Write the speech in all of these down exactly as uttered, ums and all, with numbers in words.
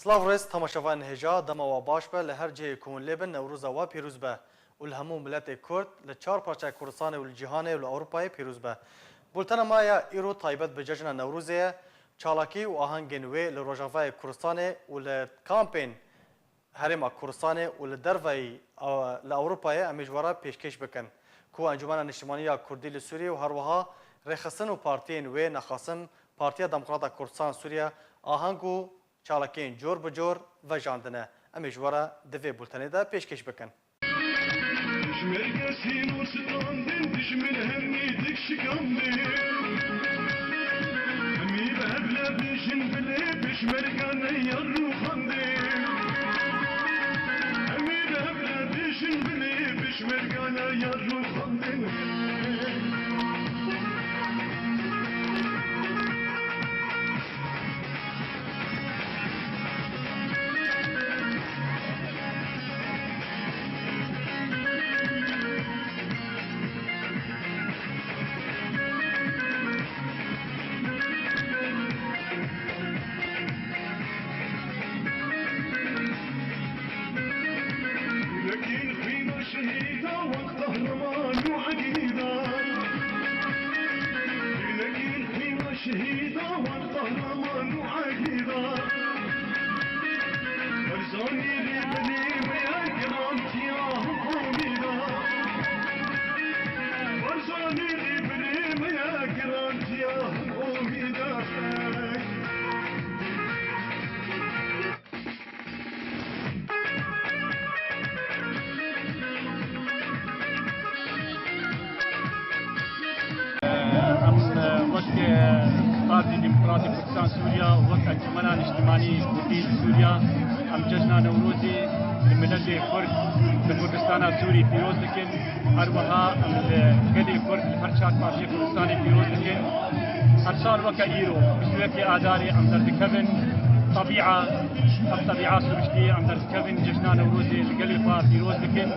Silav rêz temaşevanên hêja, dema we baş be, li her cihê ku hûn lê bin Newroza we pîroz be û li hemû miletê Kurd li çar parçeyê Kurdistanê û li cîhanê û li Ewropayê pîroz be. Bultena me ya îro taybet bi cejna Newrozê ye. Çalakî û ahengên wê li Rojavayê Kurdistanê û li kampên Herêma Kurdistanê û li derveyî, a, li Ewropayê em ê ji we re pêşkêş bikin ku Encûmena Niştimanî ya Kurdî li Sûriyê û her wiha rêxistin û partiyên wê, nexasim Partiya Demokrata Kurdistan Sûriye, aheng û çalakiyên cor bi cor vejandine. Em ê ji we re di vê bultenê de pêşkêş bikin. Pêşmerge sînor standin, dijmin hemî dik şikandin. Hemî bi hev re dijin bilê pêşmerga neyar rûxandin. Hemî bi hev re dijin bilê pêşmerga neyar rûxandin. Gulekîn xwîna şehîda wek qehreman û egîda. Gulekîn xwîna şehîda wek qehreman û egîda. Barzanî rêberê me ye, girantiya hemû mîna. Barzanî rêberê me ye, girantiya hemû mîna. Em, e, wek, e, Partî Demokratî Kurdistan Sûriya, wek Encûmena Niştimanî Kurdî li Sûriya, em cejna Newrozê li miletê Kurd li Kurdistana Sûrî pîroz dikin. Her wiha em li gelê Kurd li her çar parçeyê Kurdistanê pîroz dikin. Her sal weke îro, bîst û yekê Adarê em derdikevin tebîa, ev tebîa siruştî, em derdikevin cejna Newrozê li gelê xwe pîroz dikin.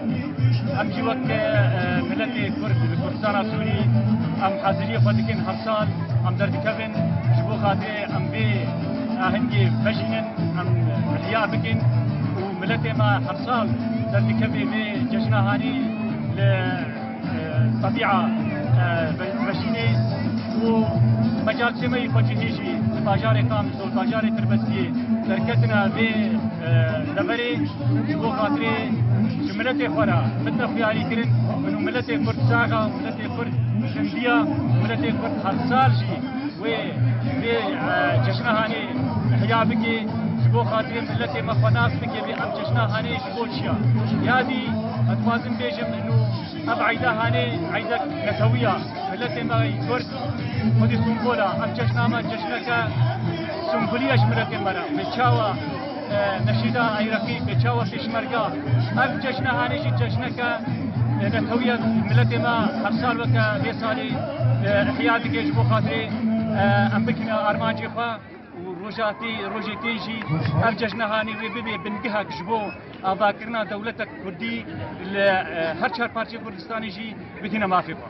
Em jî weke, e, miletê Kurd li Kurdistana Sûrî em heziriyê xwe dikin her sal. Em derdikevin ji bo xatirê em vê ahengê vejînin, em ihya bikin û miletê me her sal derdikeve vê cejna hanê li, e, tebîa, e, ve-, vejînê û mecalsê me yî xwecihî jî li bajarê Qamîs û li bajarê Tirbestiyê derketine vê, e, deverê ji bo xatirê ji miletê xwe re mitine xuyarî kirin. Min û miletê Kurd sax e, miletê Kurd zindiya, miletê Kurd her sal jî wê, wê, e, cejna hanê ihya bike, ji bo xatirê miletê me xwe nas bike, bê em cejna hanê ji bo çi ya? Ya dî, ez dixwazim bêjim, ino ev eyda hanê eydek netewî ya. Miletê me yî Kurd xwedî simbol e. Ev cejna me cejneke simbolî ye ji miletê me re. Bi çawa e, Neşîda Eyreqî, bi çawa Pêşmerga. Ev cejna hanê jî cejneke, e, netewî ye, miletê me her sal weke vê salî, e, ihya dike ji bo xatirê, e, em bikine armancê xwe û rojatî, rojê tê jî ev cejna hanê wê bibe bingehek ji bo avakirina dewletek kurdî li, e, her çar parçeyê Kurdistanê jî bidîne mafê xwe.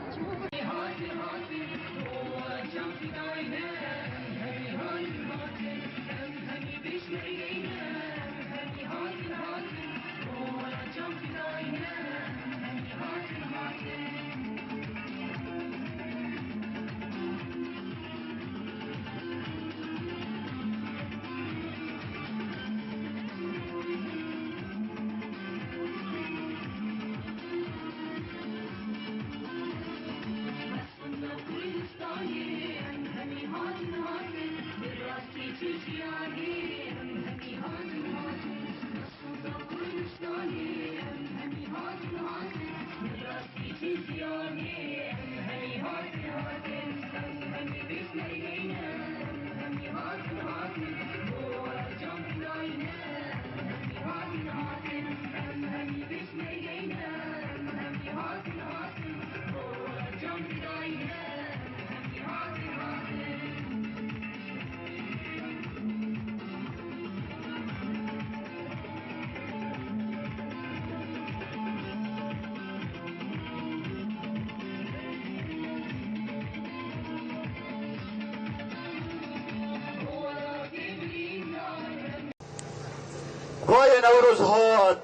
Vaye Newroz hat.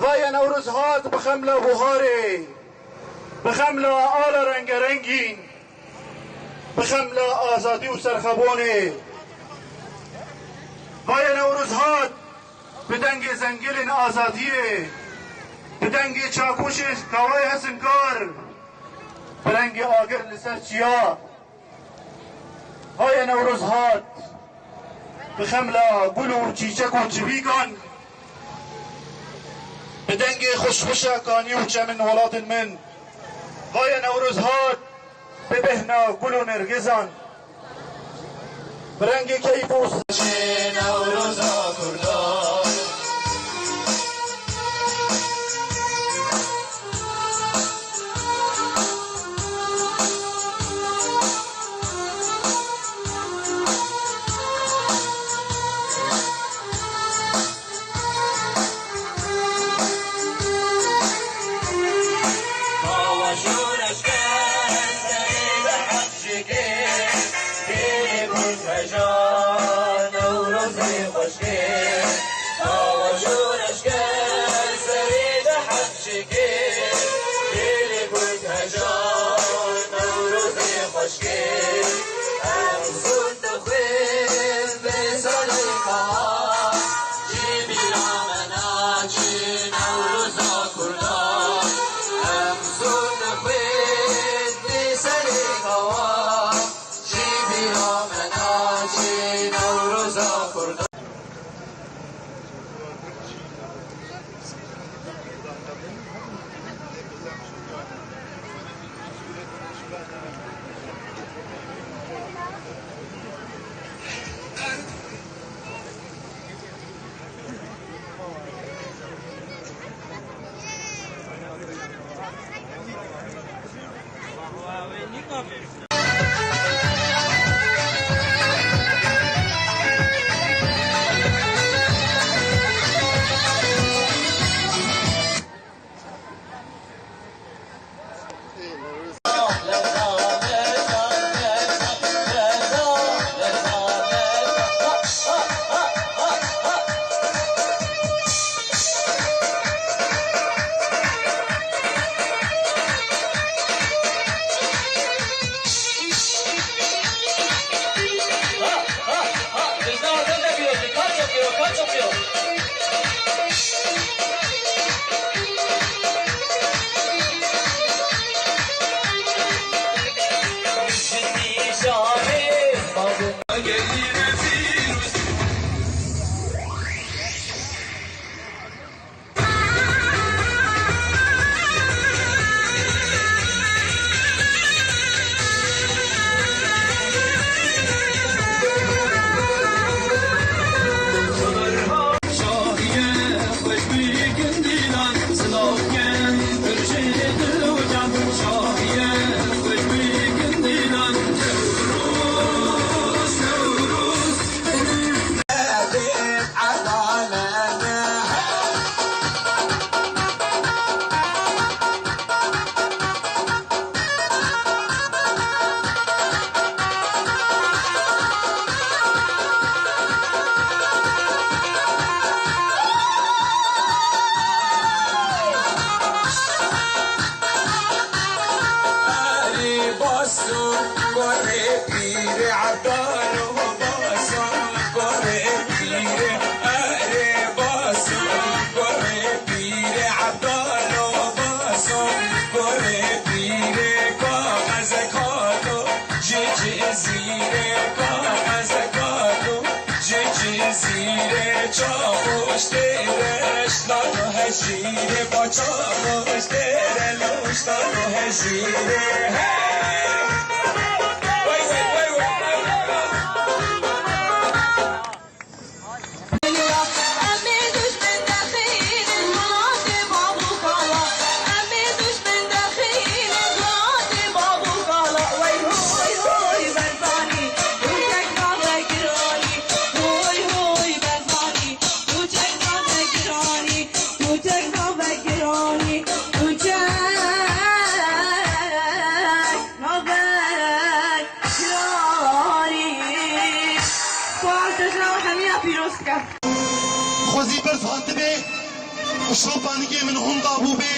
Vaye Newroz hat bi xemla buharê, bi xemla ala rengerengîn, bi xemla azadî û serxebonê. Vaye Newroz hat bi dengê zengilên azadiyê, bi dengê çakûşê kawayê hesinkar, bi rengê agir li ser çiya. Vaye Newroz hat, bi xemla gul û çîçek û çivîkan, bi dengê xweşxweşa kanî û çemên welatên min. Vaye Newroz hat, bi bêhna gul û nergizan, bi rengê keyf û Newroza Kurdan. Şikê, dêrê Kurd heja Newrozê xweşkê. Awa jûr eşker serê de heq şikê. Dêrê Kurd heja Newrozê xweşkê. Em zûn dixwîn vê salê ka. Ji bîra me naçî Newroza Kurdan. Em zûn dixwîn vê salê ka. Ji bîra me naçî Newroza Kurdan. Erê Baso, kurê pîrê Ebdalo, Baso, kurê pîrê, erê Baso, kurê pîrê Ebdalo, Baso, kurê pîrê kaxezek hato, ji Cizîrê kaxezek hato. Ji Cizîrê çaxoş têre, şlano hejîrê ba çaxoş têre, lo şlano hejîrê. Hey! Wey, wey, wey, wey. Em ê duşmen dexînin welatê bab û kala. Em ê duşmen dexînin welatê bab û kala. Wey hoy hoy Berzanî, tu tek navek giranî. Hoy hoy Berzanî, tu tek navek giranî. Tu tek navek giranî. Tu tek navek giranî. Spas, te ji nav hemiya pîroz ke. Xwezî berf hatibê û şopanigê min hûn dabûbê,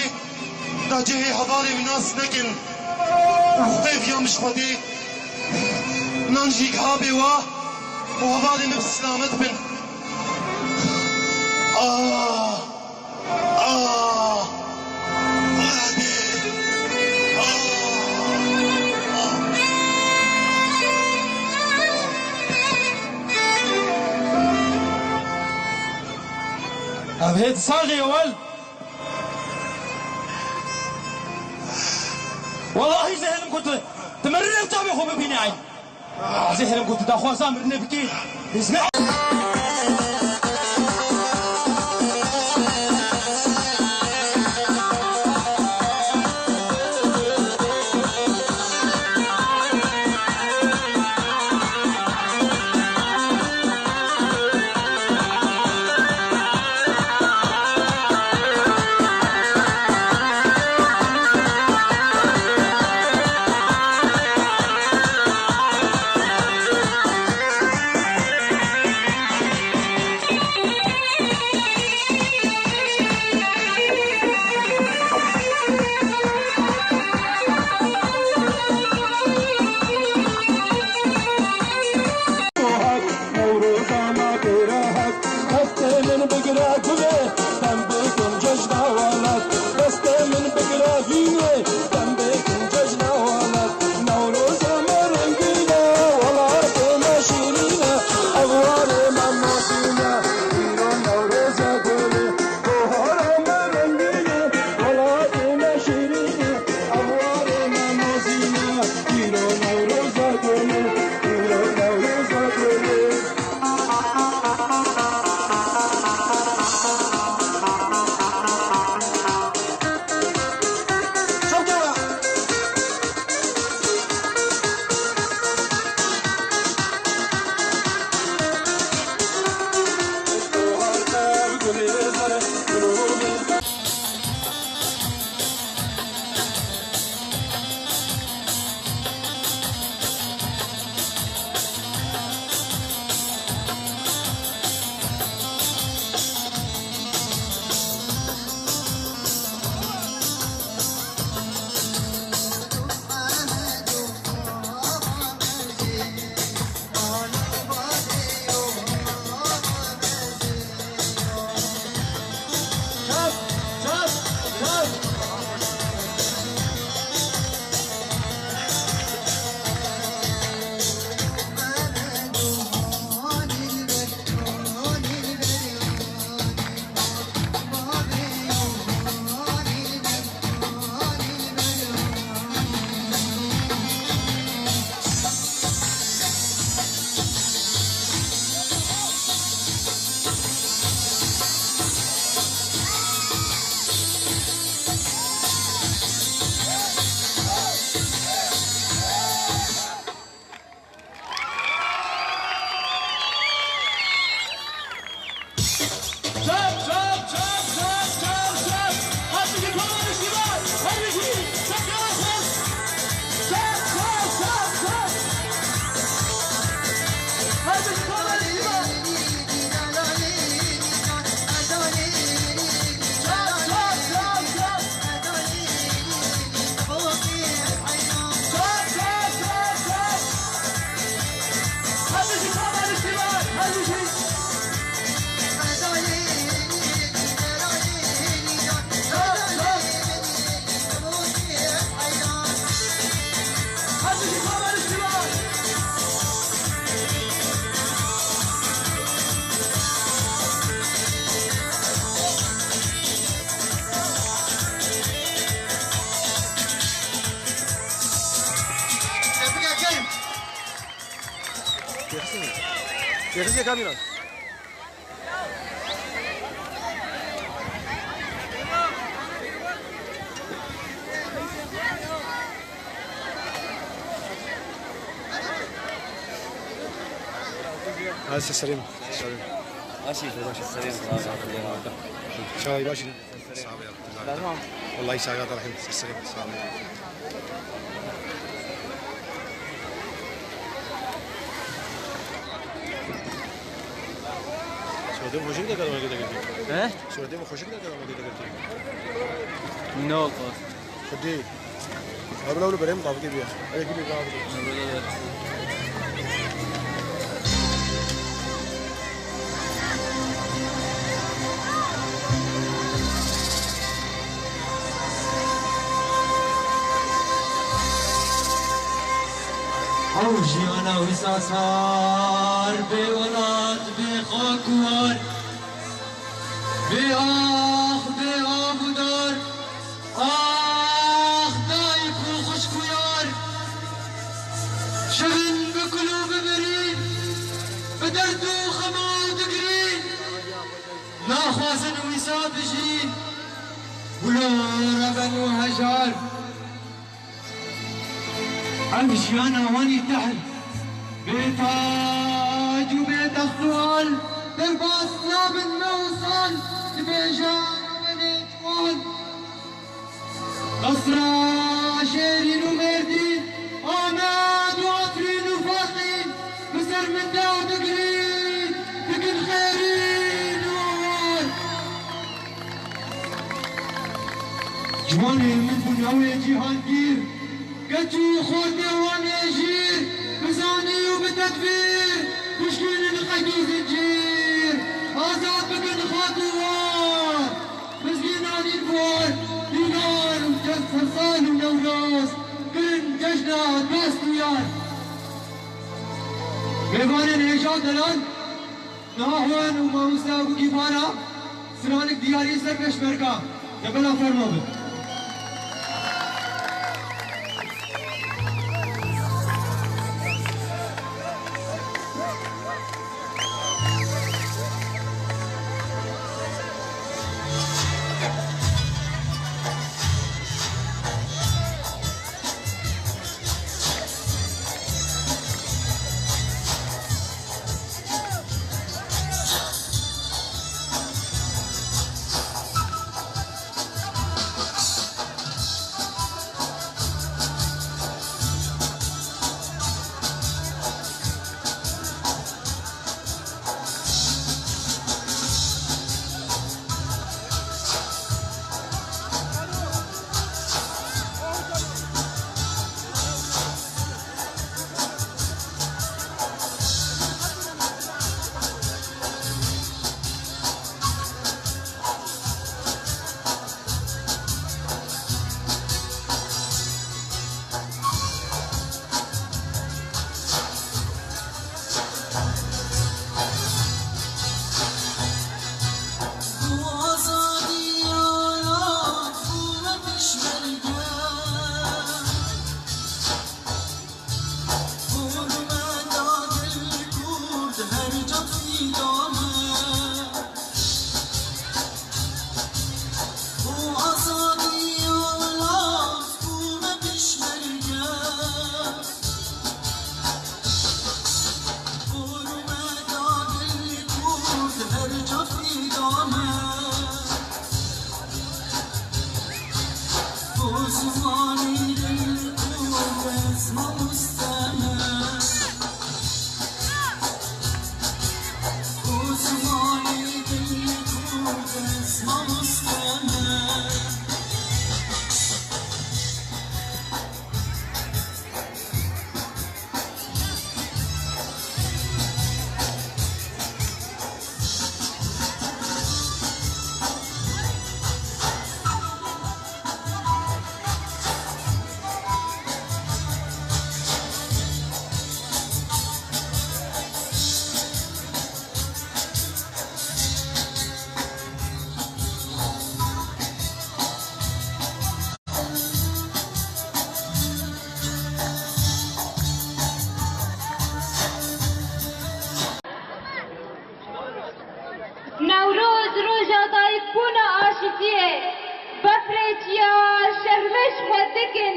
da cihê hevalê wî nas nekin û xwê viya min ji Xwedê nan jî giha bê wa û hevalê min bi silamet bin. Ah! Ah! Xwedê! Ah! Ev hêt saxê wel. Wellahî zehnim ku tu, tu mirinê û çavê xwe bibînî ay. Zehrim ku tu daxwaza mirinê bikî. Hizmet. Newroza me pê re hat, destê min bigire gulê, dem bikin cejna welat. Destê min bigire hînê, dem bikin cejna welat. Newroza me rengîn e, welatê me şîrîn e, ev warê me nozîn e. Îro Newroza gulê, bahara me rengîn e, welatê me şîrîn e, ev warê me nozîn e. Îro Newroza gulê, îro Newroza gulê. Pêxisî kamîran. Hadi seslerim. Seslerim. Aşî. Seslerim. Çay başını. Sax be ya. Lazım abi. Vallahi sağ ol, Rahim. Seslerim. Sağ ol. Suretê min xweşik derket, dema girtî. He? Suretê min xweşik derket, dema girtî. No, of course. Xwedê. Hebla wilo berê min davkê biya. Ev yekî bê davkê. Ew jiyana wisa sar, bê welat, bê xak û war, bê ax, bê av û dar, ax dayik û xwişk û yar, şevin bi kul û bi birîn, bi derd û xema digirîn, naxwazin wisa bijîn, wilo reven û hejar. Ev jiyana wan î tehl, bê tac û bê text û al, derbas nabin me û sal, dibêje ew e nêçwan. Qesra Şêrîn û Mêrdîn, Amed û Efrîn û Faqîn, bi ser min de digirîn, dikin xêrîn û war. Ciwanê min bûn ew ê cîhangîr, keç û xortê wan ê jîr, bi zanî û bi tedbîr, pişkînin qeyd û zincîr, azad bikin xak û war. Mizgînan îr bi war, dînar û cez-, sersal û Newroz, kirin cejna dost û yar. Mêvanên hêja delal, Niha hûn û mamoste Ebû Kîfana stranik diyarî ser pêşmerga. Tepela fermo bin. Newroz roja dayikbûna aşîtiyê. Befrê çiya şermê ji xwe dikin.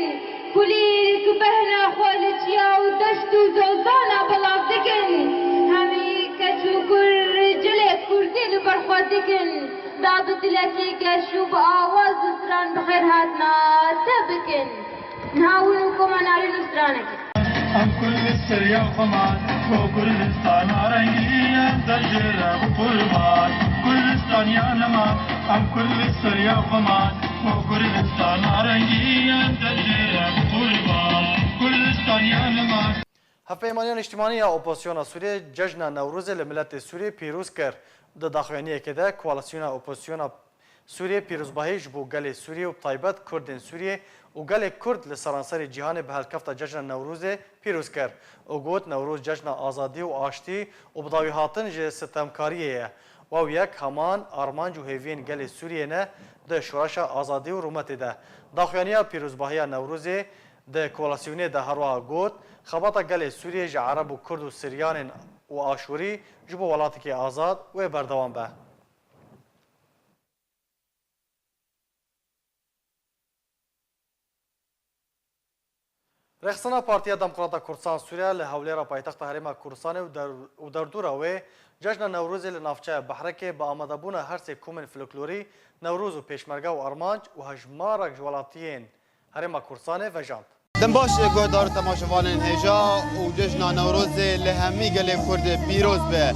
Kulîlk behna xwe li çiya û deşt û zozana belav dikin. Hemî keç û kur cilê kurdî li ber xwe dikin. Da bi dilekî geş û bi awaz û stran bi xêr hatina te bikin. Niha hûn û koma narîn û stranekê. Em Kurd li ser ya xwe man, bo Kurdistana rengîn em te ji re bi qurban. Kurdistan ya neman, em Kurd li ser ya xwe man, bo Kurdistana rengîn em te ji re bi qurban. Kurdistan ya neman. Hevpeymaniya Niştimanî ya Opozisyona Sûriyê cejna Newrozê li miletê Sûriyê pîroz kir. Di daxuyaniyekê de Koalîsyona Opozisyona Sûriyê pîrozbahî ji bo gelê Sûriyê û bi taybet Kurdên Sûriyê û gelê Kurd li seranserê cîhanê bi helkefta cejna Newrozê pîroz kir û got, Newroz cejna azadî û aştî û bi dawî hatin ji sitemkariyê ye û ew yek heman armanc û hêviyên gelê Sûriyê ne di şoreşa azadî û rûmetê de. Daxuyaniya pîrozbahiya Newrozê di koalîsyonê de herwiha got, xebata gelê Sûriyê ji Ereb û Kurd û Siryanên û Aşûrî ji bo welatekî azad wê berdewam be. Rêxistina Partiya Demokrata Kurdistan Sûriye li Hewlêra paytexta Herêma Kurdistanê û der-, û derdora wê cejna Newrozê li navçeya Behrekê bi amadebûna her sê komên folklorî, Newroz û Pêşmerge û Armanc û hejmarek ji welatiyên Herêma Kurdistanê vejand. Dem baş, guhdar û temaşevanên hêja û cejna Newrozê li hemî gelê Kurd pîroz be.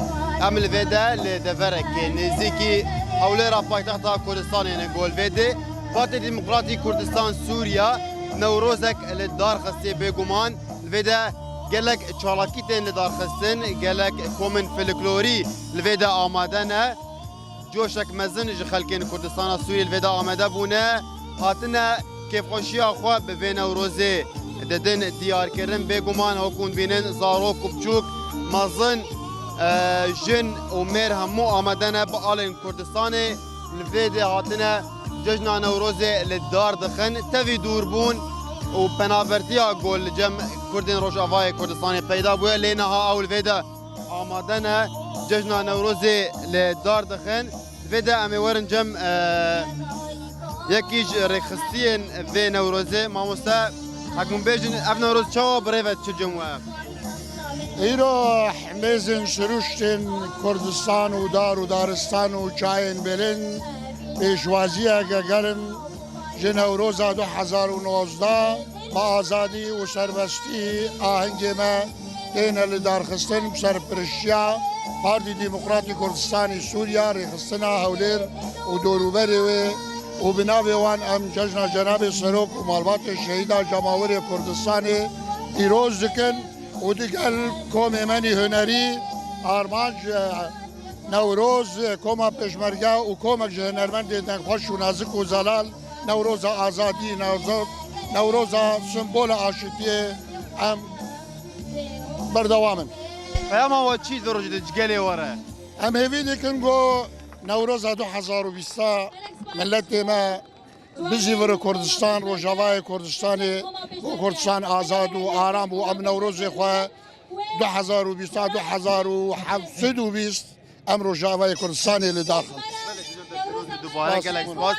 Em li vê de li deverekê nêzîkî hewlêra paytexta Kurdistanê ne. Gol vê de Partî Demokratî Kurdistan Sûriya Newrozek li dar xistê. Bêguman li vê de gelek çalakî tên li dar xistin, gelek komên folklorî li vê de amade ne. Coşek mezin ji xelkên Kurdistana Sûriyê li vê de amade bûne, hatine kêfxweşiya xwe bi vê Newrozê didin diyarkirin. Bêguman, wek hûn dibînin, zarok û biçûk, mezin, e, jin û mêr hemû amade ne bi alên Kurdistanê. Li vê de hatine cejna Newrozê li dar dixin. Tevî dûrbûn û penabertiya ku li cem Kurdên Rojavayê Kurdistanê peyda bûye, lê niha ew li vê de amade ne, cejna Newrozê li dar dixin. Di vê de em ê werin cem, e, yekî ji rêxistiyên vê Newrozê, mamoste, hek hûn bêjin, ev Newroz çawa bi rê ve diçe cem we? Îro hemêzên siruştên Kurdistan û dar û daristan û çayên bilind pêşwaziyeke germ ji Newroza du hezar û nozdeh bi azadî û serbestî ahengê me têne lidarxistin, bi serpiriştiya Partî Demokratî Kurdistanî Sûriya, Rêxistina Hewlêr û dorûberê wê û bi navê wan em cejna Cenabê Serok û malbatê şehîda Cemawirê Kurdistanê pîroz dikin û digel komê menî hunerî Armanc, Newroz, koma Pêşmerge û komek ji hunermendê dengxweş û nazik û zelal, Newroza azadî, Newroza, Newroza simbola aşitiyê em berdewam in. Peyama we çi di rojê de ji gelê we re? Em hêvî dikin ku Newroza du hezar û bîst miletê me bijî vir Kurdistan, Rojavayê Kurdistanê, ku Kurdistan azad û aram bû, em Newrozê xwe du hezar û bîst, du hezar û heft sed û bîst, em Rojavayê Kurdistanê li daxin. Dubare gelek spas.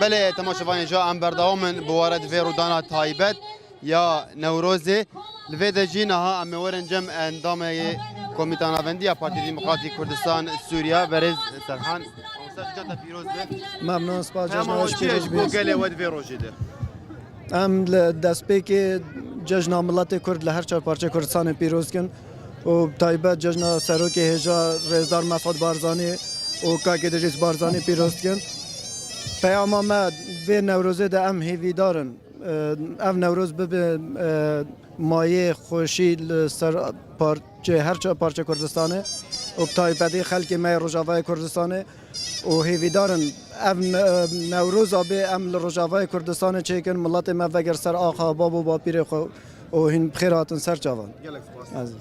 Belê, temaşevanên hêja, em berdewam in bi we re di vê rûdana taybet ya Newrozê. Li vê de jî niha em ê werin cem endamê Komîta Navendî ya Partî Demokratî Kurdistan Sûriya, berêz Serhan. Mamoste, cejna te pîroz be. Memnûn, spas, cejna we ji pîroz bî. Bo gelê we di vê rojê de? Em li destpêkê cejna miletê Kurd li her çar parçeyê Kurdistanê pîroz dikin û bi taybet cejna serokê hêja rêzdar Mesûd Barzanî û Kak Îdrîs Barzanî pîroz dikin. Peyama me vê Newrozê de em hêvîdar in, e, ev Newroz bibe, e, mayê xweşî li ser parçe, her çar parçe Kurdistanê û bi taybetî xelkê me yê Rojavayê Kurdistanê û hêvîdar in ev ne-, Newroza bê em li Rojavayê Kurdistanê çêkin, miletê me veger ser axa bab û bapîrê xwe û hîn bi xêr hatin ser çavan. Gelek spas. Ez-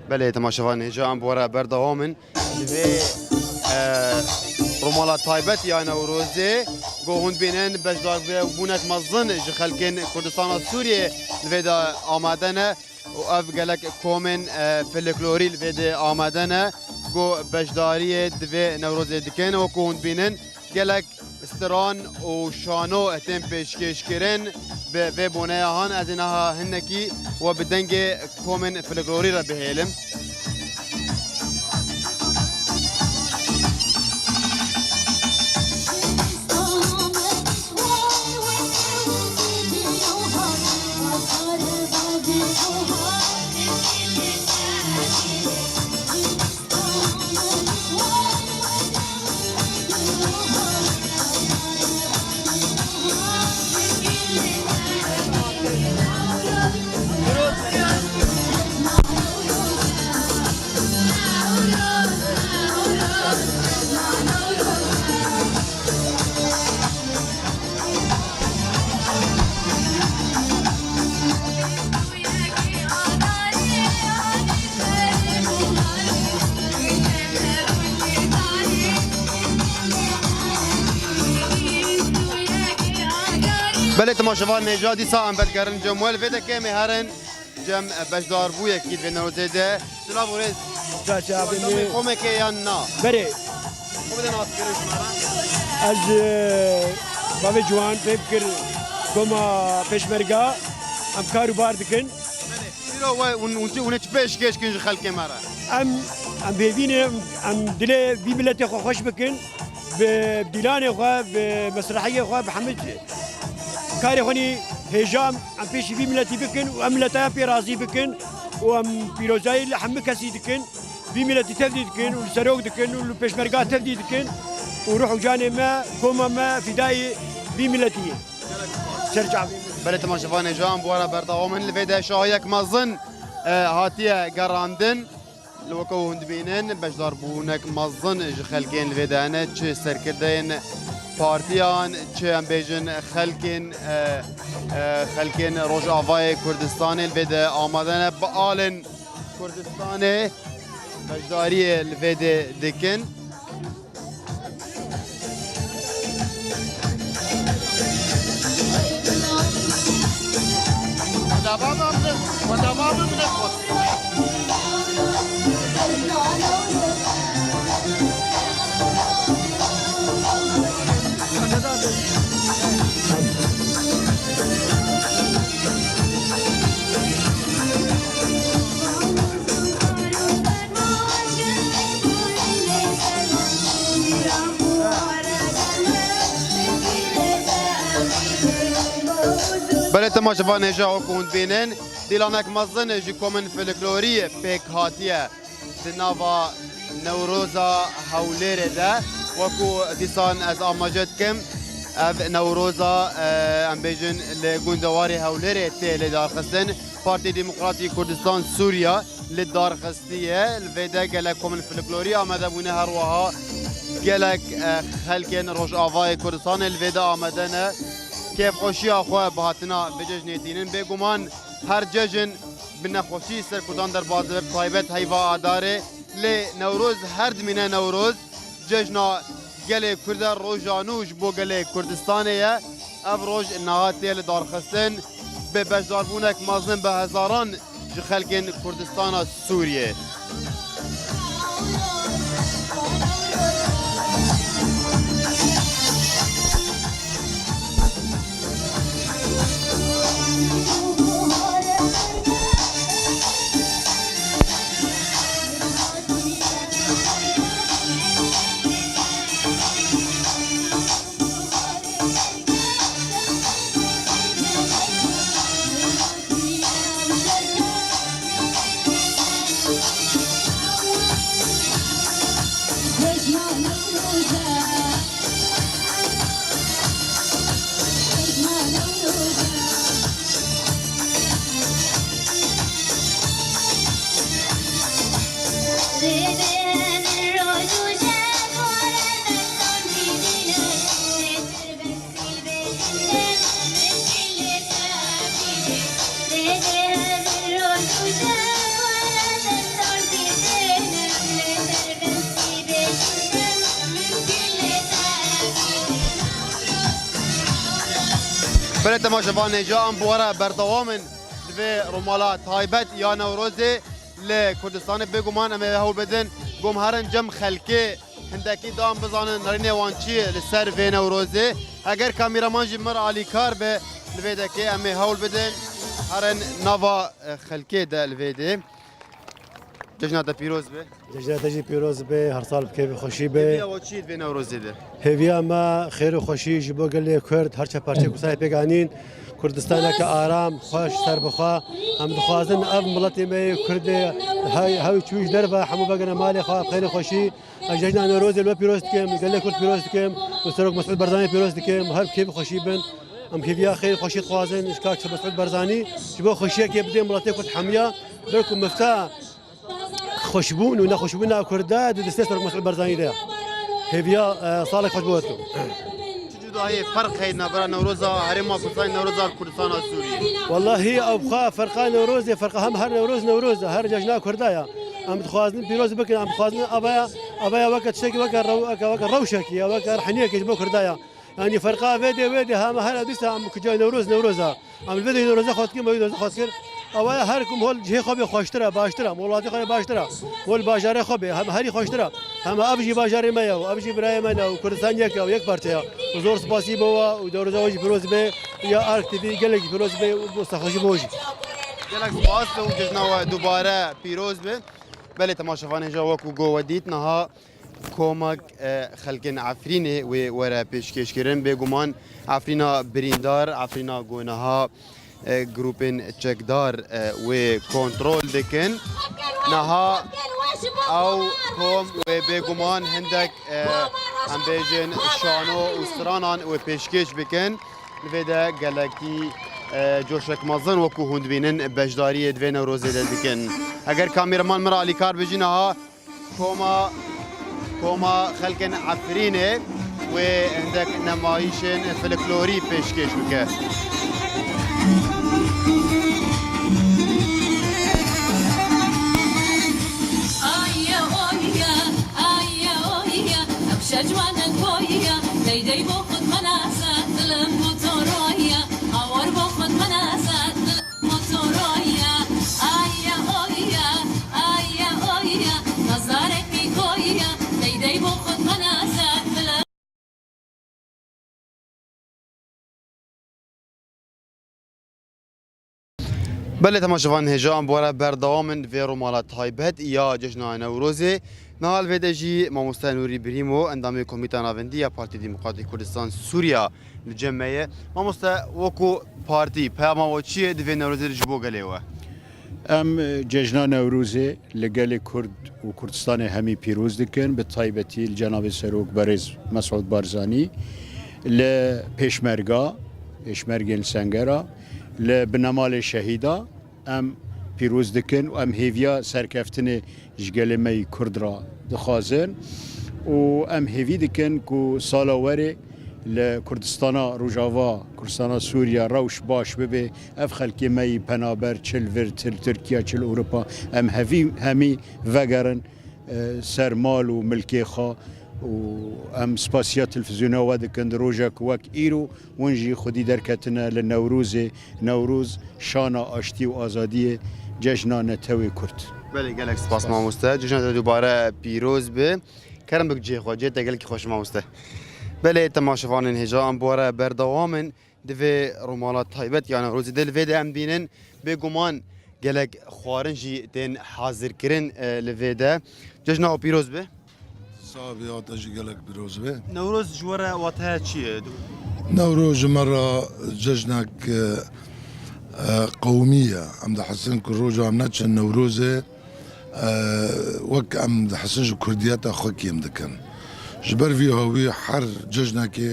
Belê, temaşevanê hêja, em bi we re berdewam in. Li vê, e, rûmala taybet ya Newrozê, ku hûn dibînin, beşdarbûnek mezin ji xelkên Kurdistana Sûriyê li vê de amade ne û ev gelek komên, e, folklorî li vê de amade ne, ku beşdariyê di vê Newrozê dikin. Wekî hûn dibînin, gelek stran û şano tên pêşkêşkirin. Bi vê boneya han ez ê niha hinekî we bi dengê komên folklorî re bihêlim. Belê temaşevan nêja dîsa em vedigerin cem we. Li vê dekê em ê herin cem beşdarbûyekî di vê Newrozê de. Silav û rêz. Çaçe abî. Endamê komekê yan na? Berê. Xwe bide naskirin ji me re. Ez, e, bavê ciwan fêm kir koma pêşmerga em kar û bar dikin. Belê. Îro we hûn, hûn çi, hûn ê çi pêşkêş kin ji xelkê me re? Em, em hêvî ne, em dilê vî miletê xwe xweş bikin. Bi dîlanê xwe, bi mesrehiyê xwe, bi hemû karê xwe nî hêja em, em pêşî vî miletî bikin û em mileta pê razî bikin û em pîrozayî li hemû kesî dikin. Vî miletî tevdî dikin û li serok dikin û li pêşmerga tevdî dikin û ruh û canê me, koma me fîdayî vî miletî ye. Ser çavê. Belê temaşevanê can, bi we re berdewam in. Li vê de şahiyek mezin, e, hatiye gerandin. Li weke hûn dibînin, beşdarbûnek mezin ji xelkên li vê de hene, çi serkirdeyên partiyan, çi em bêjin xelkên, e, e, xelkên Rojavayê Kurdistanê li vê de amade ne. Bi alên Kurdistanê beşdariyê li vê de dikin. Belê temaşevanê, ji wek hûn dibînin, dîlanek mezin ji komên folklorî pêk hatiye di nava Newroza Hewlêrê de. Wekû dîsan ez amaje dikim, ev Newroza, e, em bêjin li gundewarê Hewlêrê tê lê darxistin. Partî Demokratî Kurdistan Sûriya li darxistiye. Li vê de gelek komên folklorî amade bûne, her wiha gelek, e, xelkên Rojavayê Kurdistanê li vê de amade ne. Kêfxweşiya xwe bi hatina vê cejnê tînin. Bêguman her cejn bi nexweşî ser Kurdan derbas dibe, bi taybet heyva Adarê. Lê Newroz her dimîne Newroz. Cejna gelê Kurd e, roja nû ji bo gelê Kurdistanê ye. Ev roj niha tê li darxistin, bi beşdarbûnek mezin bi hezaran ji xelkên Kurdistana Sûriyê. Belê temaşevanê, ji em bi we re berdewam in li vê romala taybet ya Newrozê li Kurdistanê. Bêguman em ê hewl bidin, gom herin cem xelkê. Hindekî dan bizanin nerînê wan çi ye li ser vê Newrozê. Heger kameraman jî mir alîkar be, li vê dekê em ê hewl bidin herin nava, e, xelkê de li vê dê. Cejna te pîroz be. Cejna te jî pîroz be, her sal bi kêfê xweşî be. Hêviya we çi ye di vê Newrozê de? Hêviya me xêr û xweşî ji bo gelê Kurd, her çe parçeyê Kurdistanê pêk anîn. Kurdistaneke aram, xweş, serbixwe. Em dixwazin ev miletê me yê Kurd ê, hey, hew çû ji derve, hemû vegere malê xwe, bi xêr û xweşî. Ez cejna Newrozê li we pîroz dikim, gelê Kurd pîroz dikim û Serok Mesûd Barzanî pîroz dikim. Her bi kêf û xweşî bin. Em hêviya xêr û xweşî dixwazin ji kak Mesûd Barzanî. Ji bo xweşiyekê bidê miletê Kurd hemiya. Belku mifta xweşbûn û nexweşbûna Kurda di destê Serok Mesûd Barzanî de ye. Hêviya, e, salek xweş bo we. Çi cudahiyê, ferq heye navbera Newroza Herêma Kurdistanê, Newroza Kurdistana Sûriyê? Wellahî, ew xwe ferqa Newrozê, ferqa hem her Newroz Newroz e, her cejna Kurda ye. Em dixwazin pîroz bikin, em dixwazin avaya, avaya weke tiştekî weke rew-, weke, weke rewşekî ya, weke erheniyekî ji bo Kurda ya. Yanî ferqa vê de, wê de hema her dîsa em kucay Newroz, Newroz a. Em li vê de Newroza xwe dikin, me Newroza xwe dikir. Ewa her kum hol cihê xwe bê xweştir e, baştir e, welatê xwe bê baştir e. Hol bajarê xwe bê, hem herî xweştir e. Hema ev jî bajarê me ye û ev jî birayê me ne û Kurdistan yek e û yek parçe ye. Û zor spasî bo we û Newroza we jî pîroz be, ya Ark T V gelekî pîroz be û bo saxlejî bo jî. Gelek spas û cejna we dubare pîroz be. Belê temaşevanê ja wekû go we dît niha Komek, e, xelkên Efrînê wê were pêşkêşkirin. Bêguman Efrîna birîndar, Efrîna ku niha, e, grûpên çekdar, e, wê kontrol dikin. Niha ew kom wê bêguman hindek, e, em bêjin şano û stranan wê pêşkêş bikin. Li vê de gelekî, e, coşek mezin wekû hûn dibînin beşdariyê di vê Newrozê de dikin. Eger kameraman min re alîkar bijî niha Koma, koma xelkên Efrînê wê hindek nemayîşên folklorî pêşkêş bike. Aye oya, aye oya, ev şecwanek oya, dey dey bo xud menazet, dilim bo toroya, awar bo xud menazet, dilim bo toroya. Aye oya, aye oya, nazarekî koya, dey dey bo xud menazet, dilim. Belê temaşevan hêja em bi we re berdewam in vê rûmala taybet ya Cejna Newrozê. Niha li vê de jî Mamoste Nûrî Birîmo, endamê Komîta Navendî ya Partî Demokratîk Kurdistan Sûriya li cem me ye. Mamoste, wekû partî, peyama we çi ye di vê Newrozê de ji bo gelê we? Em, e, Cejna Newrozê li gelê Kurd û Kurdistanê hemî pîroz dikin, bi taybetî li cenabê Serok Berêz Mesûd Barzanî, li Pêşmerga, Pêşmergên li Sengera, li binemalê şehîda em pîroz dikin û em hêviya serkeftinê ji gelê me yî Kurd re dixwazin û em hêvî dikin ku sala werê li Kurdistana Rojava, Kurdistana Sûriye rewş baş bibe, ev xelkê me yî penaber çi li vir, çi li Tirkiye, çi li Ewropa, em hevî, hemî vegerin, e, ser mal û milkê xwe û em spasiya televîzyona we dikin di rojek wek îro, hûn jî xwedî derketine li Newrozê, Newroz şana aştî û azadiyê, cejna netewê Kurd. Belê, gelek spas mamoste. Cejna te dubare pîroz be. Kerem bik cihê xwe, cihê te gelekî xweş mamoste. Belê, temaşevanên hêja, em bi we re berdewam in. Di vê rûmala taybet ya Newrozê de li vê de em dînin. Bêguman gelek xwarin jî tên hazirkirin, e, li vê de. Cejna we pîroz be. Sax bî, ya te jî gelek pîroz be. Newroz ji we re wateya çi ye? Newroz ji me re cejnek, e, e, qewmî ye. Em dihesin ku roja em neçin Newrozê, e, wek em dihesin ji kurdiyeta xwe kêm dikin. Ji ber vî hawî her cejnekê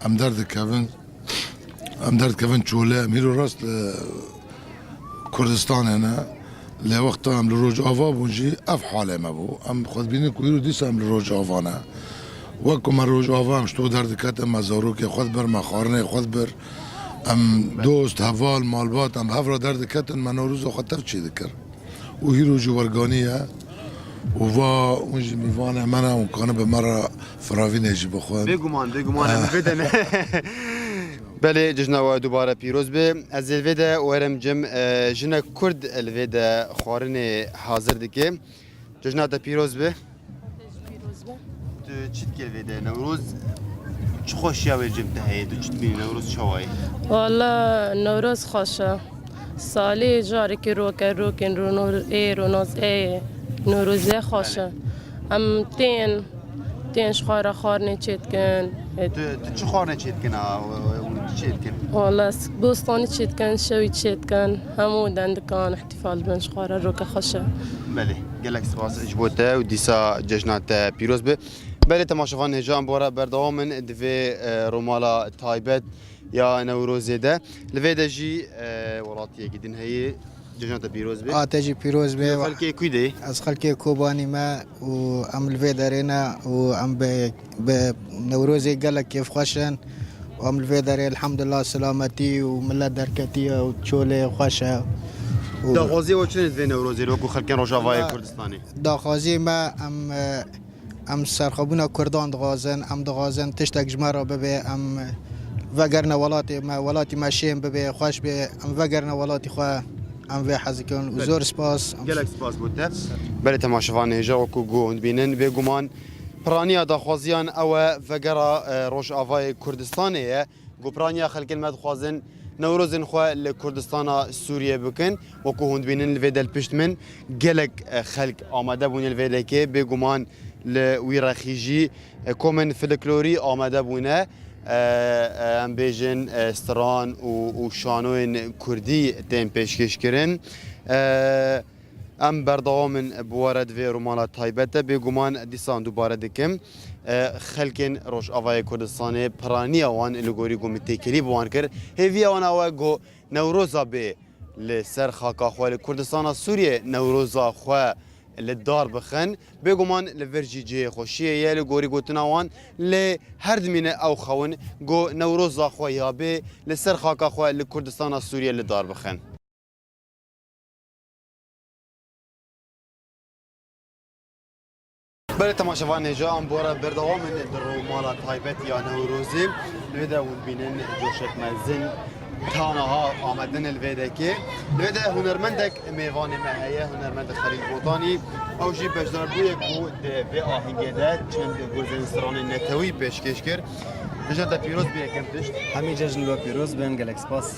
em derdikevin, em derdikevin çolê, em hîro rast li Kurdistanê ne. Lê wexta em li Rojava bûn jî ev halê me bû. Em xwe dibînin ku hîro dîsa em li Rojava ne. Wek ku me Rojava em ji to derdiketin, me zarokê xwe dibir, me xwarinê xwe dibir. Em dost, heval, malbat, em bi hev re derdiketin, me Newroza xwe tev çêdikir. Û hîro jî werganî ye. Û va hûn jî mîvanê me ne, hûn kanibin me re firavînê jî bixwin. Bêguman, bêguman, em vê de ne. Belê, cejna we dubare pîroz be. Ez ê vê de werim cem, e, jinek Kurd li vê de xwarinê hazir dike. Cejna te pîroz be. Pîroz be. Tu çi dikê vê de? Newroz çi xweşiya wê cem te heye? Tu çi dibînî? Newroz çawa ye? Wala Newroz xweş e. Salê carekê roke rokên rono ê ronoz ê Newrozê xweş e. Belê. Em tên, tên ji xwe re xwarinê çêdikin. Tu, tu çi xwarinê çêdikin a? Çêdikin? Wala bostanî çêdikin, şewî çêdikin. Hemû dendikan. Îhtifal bin ji xwe re roke xweş e. Belê, gelek spas ji bo te û dîsa cejna te pîroz be. Belê, temaşevan hêja em bi we re berdewam in di vê, e, rûmala taybet ya Newrozê de. Li vê de jî, e, welatiyekî din heye, cejna te pîroz be. A te jî pîroz be. Tu xelkê kû de yî? Ez xelkê Kobanî me û em li vê derê ne û em bi, bi Newrozê gelek kêfxweş in. Em li vê derê elhamdulillah selametî û milet derketiye û çolê xweş e. Û daxwaziyê we çi ne di vê Newrozê wekû xelkên Rojavayê Kurdistanê? Daxwaziyê me em, e, Em serxwebûna Kurdan dixwazin, em dixwazin tiştek ji me re bibe, em vegerine welatê me, welatî me şên bibe, xweş be, em vegerine welatî xwe, em vê hez dikin û Belê. Zor spas. Gelek spas bo te. Belê temaşevan hêja wekû ku hûn dibînin, bêguman piraniya daxwaziyan ew e vegera, e, Rojavayê Kurdistanê ye. Ku piraniya xelkên me dixwazin Newrozên xwe li Kurdistana Sûriyê bikin. Wekû hûn dibînin li vê de li pişt min gelek, e, xelk amade bûne li vê dekê. Bêguman li wî rexî jî, e, komên folklorî amade bûne. E, e, em bêjin, e, stran û, û şanoyên kurdî tên pêşkêş kirin. E, Em berdewam in bi we re di vê rûmala taybet de. Bêguman dîsan dubare dikim, e, xelkên Rojavayê Kurdistanê piraniya wan li gorî ku min têkilî bi wan kir. Hêviya wan ew e ku Newroza bê li ser xaka xwe, li Kurdistana Sûriyê Newroza xwe li dar bixin. Bêguman li vir jî cihê xweşiyê ye li gorî gotina wan, lê her dimîne ew xewin ku Newroza xwe ya bê li ser xaka xwe li Kurdistana Sûriyê li dar bixin. Belê temaşevan hêja, em bi we re berdewam in di rûmala taybet ya Newrozê. Li vê de hûn dibînin coşek mezin ta niha amedin li vê dekê. Li vê de hunermendek mêvanê me heye, hunermend Xelîl Botanî. Ew jî beşdar bûye ku di vê ahîngê de çend gozên stranên netewî pêşkêş kir. Hêja te pîroz be yekem tişt. Hemî cejn we pîroz bin, gelek spas.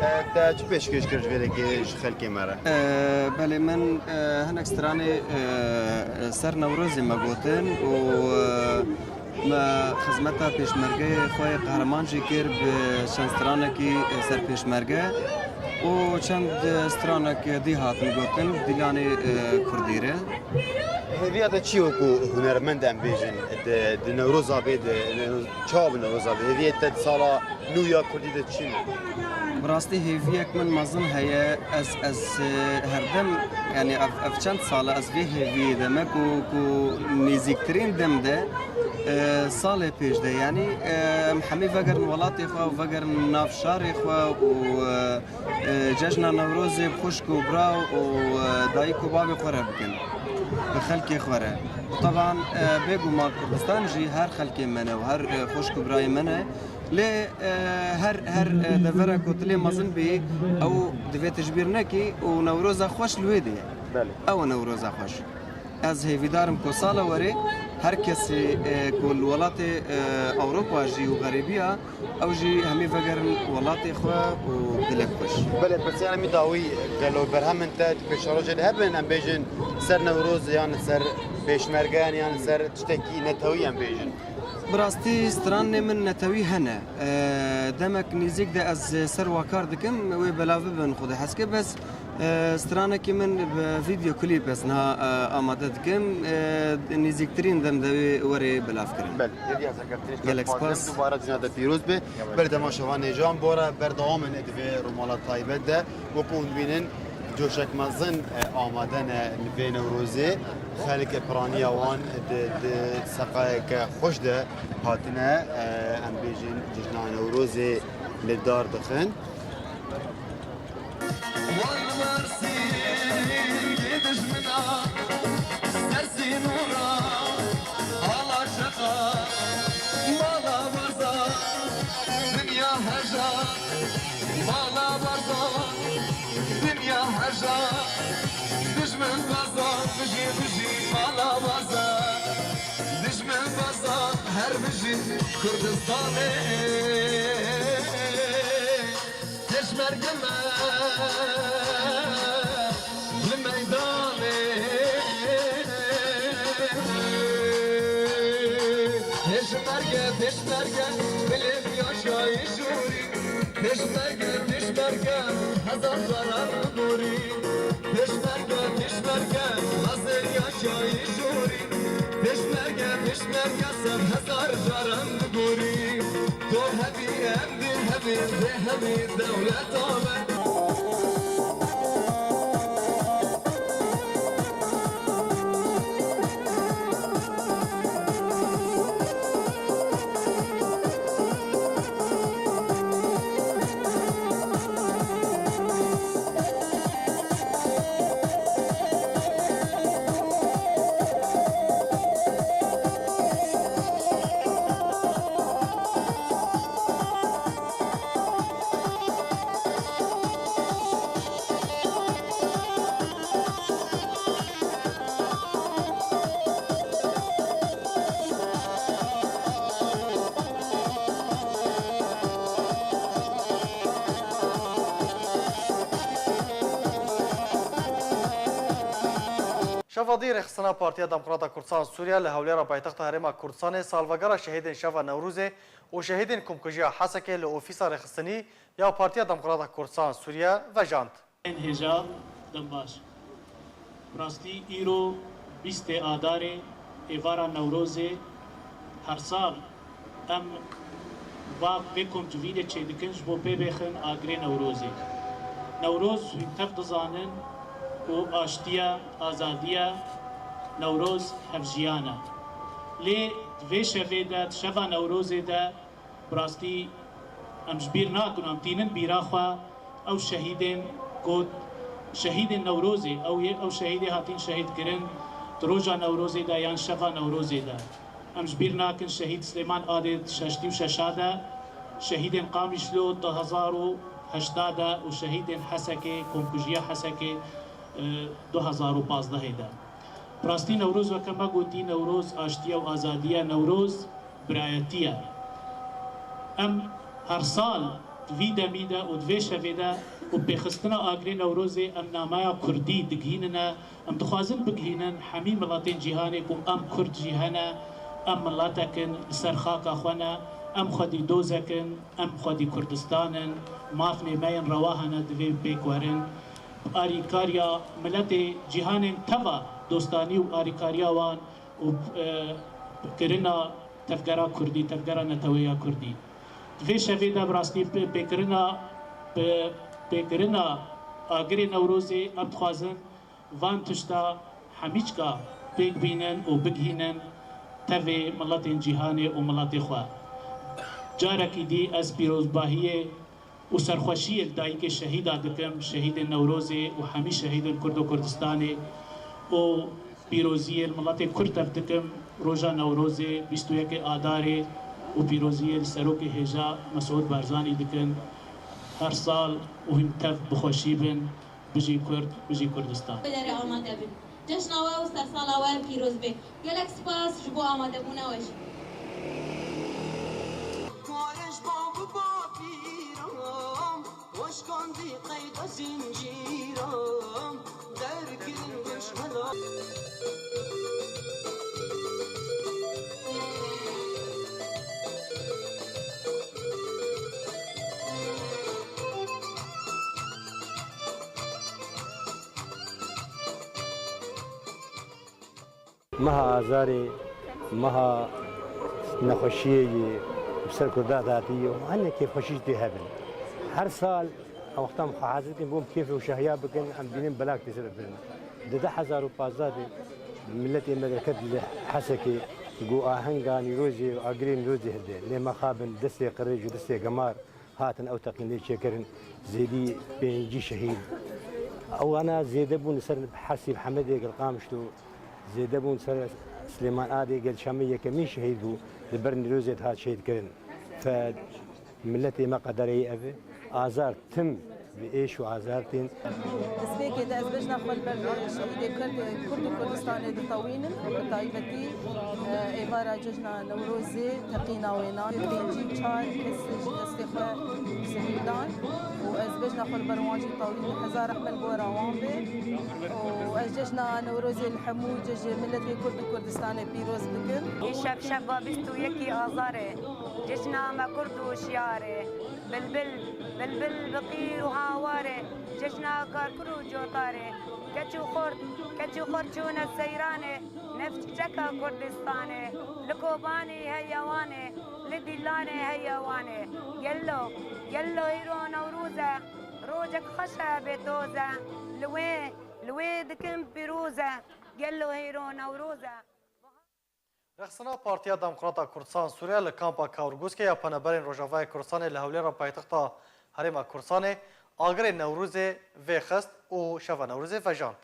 E, te çi pêşkêş kir ji vê dekê ji xelkê me re? E, belê, min, e, hinek stranê, e, ser Newrozê me gotin û, e, me xizmeta pêşmergeyê xwe yê qehreman jî kir bi çend stranekî, e, ser pêşmerge û çend, e, stranek dî hatin gotin, dîlanê, e, kurdî re. Hêviya te çi ye ku hunermend em bêjin di, di Newroza bê de, Newroz-, çawa bi Newroza bê? Hêviyê te di sala nû ya kurdî de çi ne? Bi rastî hêviyek min mezin heye. Ez, ez, e, herdem, yani ev, ev çend sal e ez vê hêviyê de me ku, ku nêzîktirîn dem de, e, salê pêş de, yani, e, em hemî vegerin welatê xwe û vegerin nav şarê xwe û, e, e, cejna Newrozê bi xwişk û bira û, e, dayik û bavê xwe re bikin, bi xelkê xwe re. Û teban, e, bêguman Kurdistan jî her xelkê me ne û her, e, xwişk û birayê me ne. Lê, e, her, her, e, devera ku tu lê mezin bî, ew divê tu ji bîr nekî û Newroza xweş li wê de ye. Belê. Ew e Newroza xweş. Ez hêvîdar im ku sala werê her kesî, e, ku li welatê, e, Ewropa jî û xerîbiya, ew jî hemî vegerin welatê xwe û dilek xweş. Belê, pirsiyara min dawî, gelo berhemên te di pêşerojê de hebin, em bêjin ser Newroz yan li ser pêşmergeyan yan li ser tiştekî netewî em bêjin? Bi rastî stranê min netewî hene. E, demek nêzîk de ez ser wa kar dikim, wê belav bibin Xwedê hez ke, bes E, stranekî min bi vîdeo klîp ez niha, e, amade dikim. E, nêzîktirîn dem de wê were belav kirin. Belê, hêviya serkeftinê ji te dixwazim. Gelek spas. Dubare cina te pîroz be. Belê temaşevan hêja, em bi we re berdewam in di vê rûmala taybet de. Wekû hûn dibînin, coşek mezin, e, amade ne li vê Newrozê. Xelk piraniya wan di, di seqayeke xweş de hatine, e, em bêjin cejna Newrozê li dar dixin. Wan Mersîn yê dijmina, ser sînora, ala şeqa, mala baza, dinya heja, mala baza, dinya heja, dijmin baza, bijî, bijî, mala baza, dijmin baza, her bijî Kurdistanê. Pêşmerge me li meydanê. Pêşmerge, pêşmerge, bilêv yaşayîş gorî. Pêşmerge, pêşmerge, hezar caran bigorî. Pêşmerge, pêşmerge, hazir yaşayîş gorî. Pêşmerge, pêşmerge, sed hezar caran bigorî. To hebî em Hemî, hemî, hemî dewleta me. Şeva dî rêxistina Partiya Demokrata Kurdistan Sûriye li Hewlêra paytexta Herêma Kurdistanê salvegera şehîdên Şeva Newrozê û şehîdên komkujiya Hesekê li ofîsa rêxistinî ya Partiya Demokrata Kurdistan Sûriye vejand. Hêja, dem baş. Bi rastî îro bîstê Adarê, êvara Newrozê, her sal em va vê komcivînê çêdikin ji bo pê bêxin agirê Newrozê. Newroz hûn tev dizanin ku aştiye, azadiye, Newroz hevjiyan e. Lê di vê şevê de, di şeva Newrozê de, bi rastî em ji bîr nakin, em tînin bîra xwe ew şehîdên got, şehîdên Newrozê, ew yê, ew şehîdê hatin şehîdkirin di roja Newrozê de yan şeva Newrozê de. Em ji bîr nakin şehîd Silêman Adê di şeştî û şeşa de, şehîdên Qamişlo du hezar û heşta de û şehîdên Hesekê, komkujiya Hesekê, e, du hezar û pazdehê de. Bi rastî Newroz weke me gotî, Newroz aştiye û azadiye, Newroz birayetiye. Em her sal di vî demî de û di vê şevê de û pêxistina agirê Newrozê em nameya kurdî digihînine, em dixwazin bigihînin hemî miletên cîhanê ku em kurd jî hene, em miletek in, li ser xaka xwe ne, em xwedî dozek in, em xwedî Kurdistan in, mafnê me yên rewa hene divê pêk werin. Bi alîkariya miletê cîhanên teva dostanî û alîkariya wan û, e, kirina tevgera kurdî, tevgera neteweya kurdî. Di vê şevê de bi rastî bi pêkirina, bi pêkirina agirê Newrozê em dixwazin van tişta hemîçka pêk bînin û bigihînin tevê miletên cîhanê û miletê xwe. Carekî dî ez pîrozbahiyê û serxweşiyê li dayikê şehîda dikim, şehîdên Newrozê û hemî şehîdên Kurd û Kurdistanê û pîroziyê li miletê Kurd tev dikim, roja Newrozê bîst û yekê Adarê û pîroziyê li serokê hêja Mesûd Barzanî dikin. Her sal û hûn tev bi xweşî bin. Bijî Kurd, bijî Kurdistan. Pêderê amade bin. Cejna we û sersala we pîroz be. Gelek spas ji bo amadebûna we jî. Kare ji bav û bapîran, weşkandî qeyda zincîran, derkirin rojhela. Meha Azarê, meha nexweşiyê yê bi ser Kurda hatî û hene kêfxweşî jî tê hebin. Her sal em wexta em xwe hazir dikin, bûm kêf û şahiya bikin, em dînin belak tê ser birin. Di du hezar û pazdeh de miletê me derket li Hesekê, ku ahenga Nîrozê û agirê Nîrozê hilde. Lê me xabin destê qirêj û destê gemar hatin ew teqînê çêkirin, zêdî pêncî şehîd. Ewana zêde bûn li ser Hesî Hemedê gel Qamişlo, zêde bûn ser Silêman Adê gel Şamê yekemîn şehîd bû, li ber Nîrozê dihat şehîdkirin. Fe miletê me qederê ev e. Azar tim bi êş û azar tên. Destpêkê de ez bejna xwe li ber şehîdê Kurd, Kurd û Kurdistanê ditewînim. Bi taybetî, e, êvara cejna Newrozê teqîna wênan. Pêncî û çar kes ji destê xwe şehîd dan û ez bejna xwe li ber wan jî tewînim. Hezar rehme li gora wan be û ez cejna Newrozê li hemû cejê miletê Kurd û Kurdistanê pîroz dikim. Îşev şeva bîst û yekî Azarê, cejna me Kurd û şiyarê. Bilbil, bilbil bi qîr û hawarê, cejna karkur û cotarê. Keç û xort, keç û xort çûne seyranê, nef çiçeka Kurdistanê. Li Kobanî heye wanê, li Dîlanê heye wanê. Gello, gello hîro Newroz e, rojek xweş e bê toz e. Li wê, li wê dikim pîroz e, gello hîro Newroz e. Rexsina Partiya Demokrata Kurdistan Sûriye li kampa Kawrgûskê ya Penaberên Rojavayê Kurdistanê li Hewlêra paytexta Herêma Kurdistanê agirê Newrozê vêxist û şeva Newrozê vejand.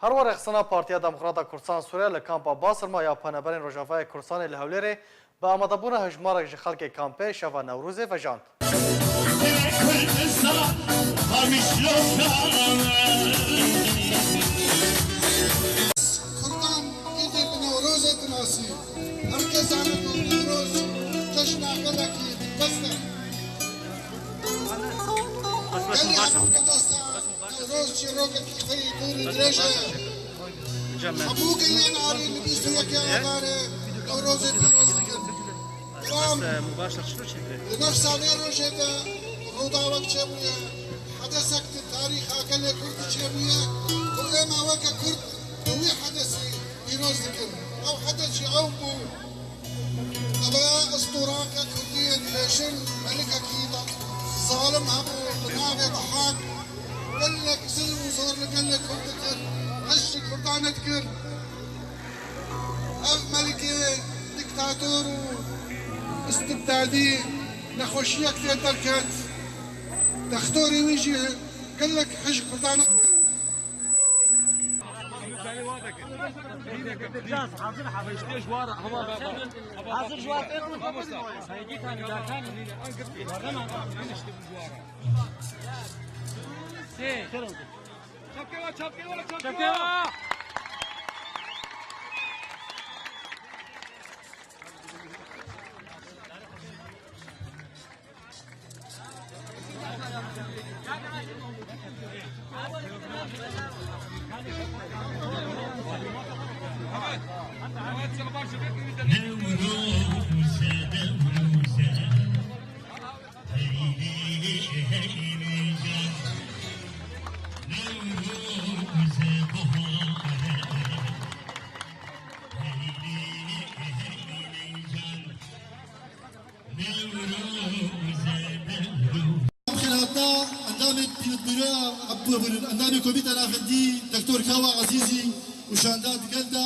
Her wa rêxistina Partiya Demokrata Kurdistan Sûriye li kampa Basirma ya Penaberên Rojavayê Kurdistanê li Hewlêrê bi amadebûna hejmarek ji xelkê kampê şeva Newrozê vejand. Kurdan êdî bi Newrozê dinasî. Her kes zane ku Newroz cejna gelekî best e. Gelê Hevpedasa Newroz çîrokekî xwe yî dûr û dirêj e. Hemû gelên arî li bîst û yekê Adarê Newrozê pîroz dikin. Bes, e, mubaşir çilo çêdibe? Li nefsa vê rojê de rûdawek çêbûye, hedesek di tarîxa gelê Kurd de çêbûye û êma weke Kurd bi wî hedesî pîroz dikin. Ew hedes jî ew bû. Ev e estûrake Kurdiyê dibêjin, melikekî zalim hebû, bi navê Dehak gelek zilm û zor li gelê Kurd dikir, hej ji Kurdan dikir. Ev melikê dîktator û îstibdadî nexweşiyek lê derket. Dextorê wî jî gelek hej Kurdan. Hazır ji wan têr bûn. Çapkê wa, çapkê wa, çapkê wa. Xêrhatina endamê pî-, pîroya, endamê Komîta Navendî, Doktor Kawa Ezîzî û şanda digel de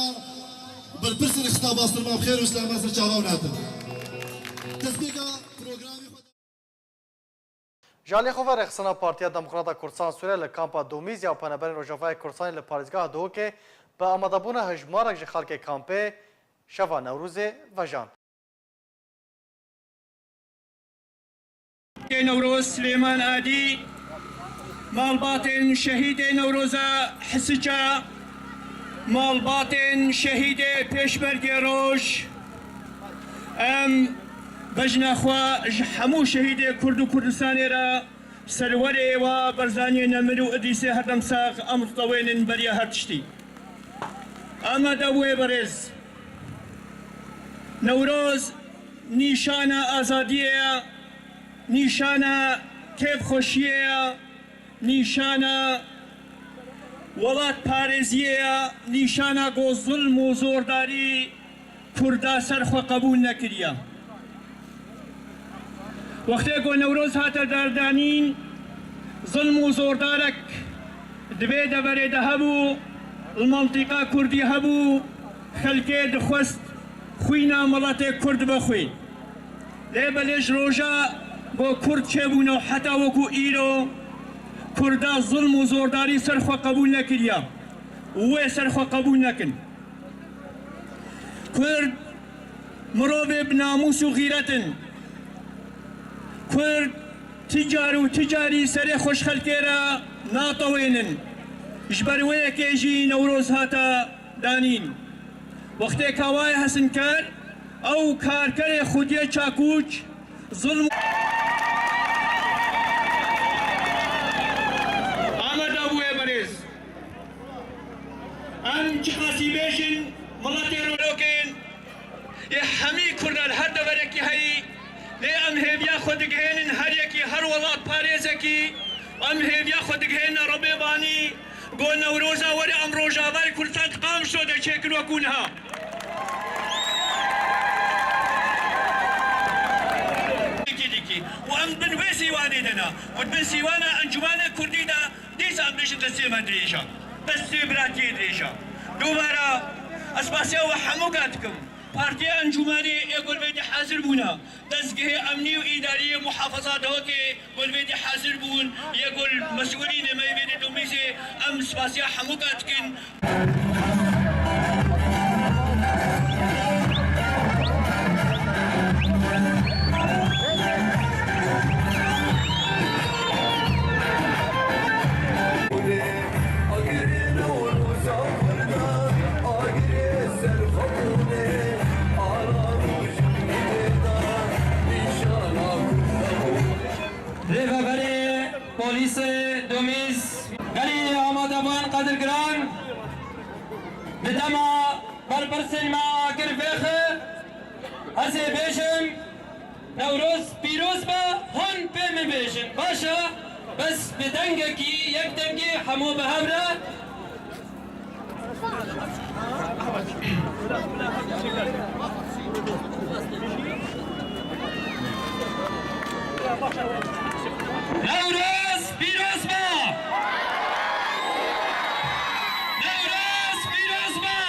berpirsên Rêxistina Bastirma bi xêr û silamet ser çava û natin. Destpêka programê xwe. Ji alî xwe ve Rêxistina Partiya Demokrata Kurdistan Sûriye li kampa Domîz ya Penaberên Rojavayê Kurdistanê li parêzgeha Duhokê bi amadebûna hejmarek ji xelkê kampê şeva Newrozê vejand. Newroz Silêman Adî, malbatên şehîdê Newroza Hisiça, malbatên şehîdê Pêşmergê Roj, em bejna xwe ji hemû şehîdê Kurd û Kurdistanê re serwerê wa Barzaniyê Nemir û Idrîsê her dem sax em ditewênin beriya her tiştî. Amade wê berêz. Newroz nîşana azadiyê ye, nîşana kêfxweşiyê ye, nîşana welatparêziyê ye, nîşana ku zulm û zordarî Kurda ser xwe qebûl nekiriye. Wextê ku Newroz hate berdanîn, zilm û zordarek di vê deverê de hebû, li mintîqa Kurdî hebû, xelkê dixwest xwîna miletê Kurd bixwî. Lê belê ji roja ku Kurd çêbûne û heta wekû îro Kurda zilm û zordarî ser xwe qebûl nekiriye û wê ser xwe qebûl nekin. Kurd mirovê bi namûs û xîret in. Kurd Ti car û ti carî serê xwe ji xelkê re natewênin. Ji ber wê yekê jî Newroz hate danîn. Wextê ka wayê hesinker, ew karkerê xwediyê çakûç, zilm. Ameda bûye berêz. Em çiqasî bêjin, miletê rûnokên, ê hemî Kurda li her deverekî heyî, lê em hêviya xwe digihênin her yekî, her welatparêzekî, em hêviya xwe digihêne Rebê Vanî, go Newroza were em Rojavayê Kurdistan di Qamişlo de çêkin wekû niha. Dikî dikî. Û em bin wê sîwanê de ne. Û bin sîwana Encûmena Kurdî de dîsa em bêjin destê me dirêj e. Destê biratiyê dirêj e. Dubare ez spasiya we hemûka dikim. Partiya Encûmenê ê ku li vê dê hazir bûne. Dezgehê emnî û îdariyê muhafaza Dihokê ku li vê dê hazir bûn, yê ku mesûlînê me yê vê dê Domîzê, em spasiya hemûka dikin. Rêveberê Polîsê Domîz, gelî amadevan qedirgiran, bi dema berpirsên me agir vêxe, ez ê bêjim, Newroz pîroz be, hûn pê min bêjin. Baş e, bes bi dengekî, yek dengî hemû bi hev re. Newroz pîroz be! Newroz pîroz be!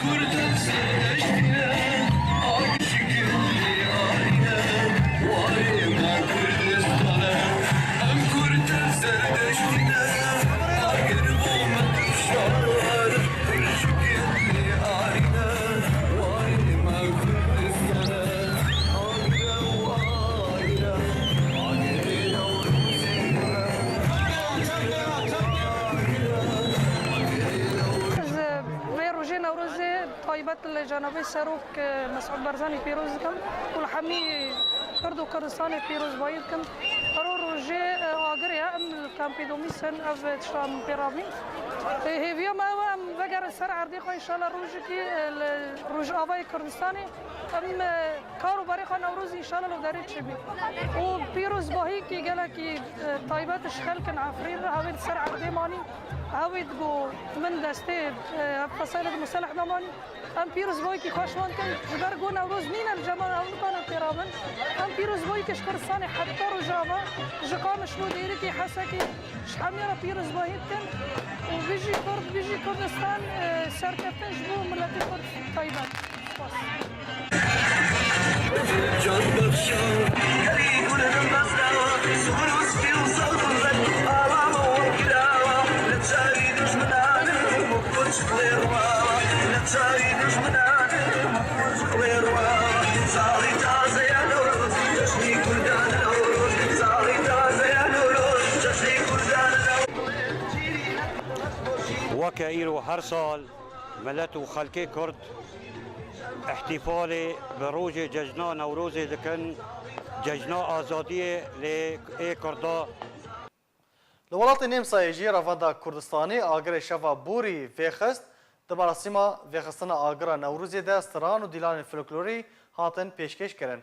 Kurdin serdeştine, aşıkın ayine, vay ma Kurdistane. Em Kurdin serdeştine, agir bû me dişar, aşıkın ayine, vay ma Kurdistane. Agir û ayine, agir û ayine. Ez vê rojê Newrozê taybet li cenabê Serok, e, Mesûd Barzanî pîroz dikim û li hemî Kurd û Kurdistanê pîrozbayî dikim. Ero rojê, e, agirê ye, em li kampê Domîs in, ev tişta em pê rabîn. E, hêviya me ew e, em vegerin ser erdê xwe, înşallah rojekî, e, li Rojavayê Kurdistanê em, e, kar û berê xwe Newrozî înşallah li derê çêbî. Û pîrozbahîkî gelekî, e, taybet ji xelkin Efrîn re, hewê di ser erdê manî, hewê digo min destê, e, feselê di museleh de manî. Em pîrozbahîkî xweş wan dikin, ji ber ku Newroz nîne li cem me, ew nikarin pê rabin. Em pîrozbahîkê ji Kurdistanê heta Rojava, ji Qamişlo, Dêrikê, Hesekê, ji hemî re pîrozbahî dikin û bijî Kurd, bijî Kurdistan, e, serkeftin ji bo miletê Kurd taybet. Spas. Weke îro her sal, milet û xelkê Kurd îhtîfalê bi rojê cejna Newrozê dikin, cejna azadiyê lê ê Kurda. Li welatê Nêmsayê jî Revenda Kurdistanî agirê şeva borî vêxist. Di merasîma vêxistina agira Newrozê de stran û dîlanên folklorî hatin pêşkêş kirin.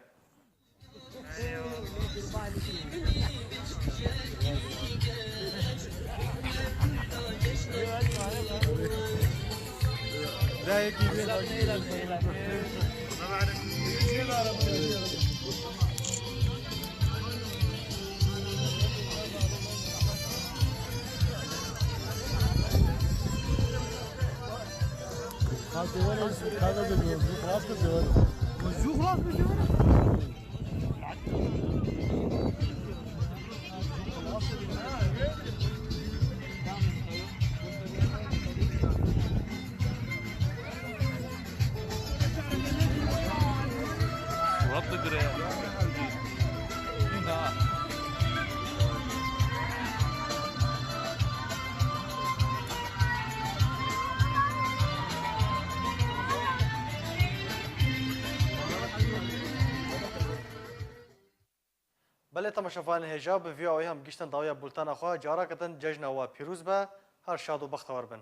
Belê temaşevanên hêja, bi vî awayî em giştin dawiya bultena xwe. Careke din cejna we pîroz be, her şad û bextewar bin.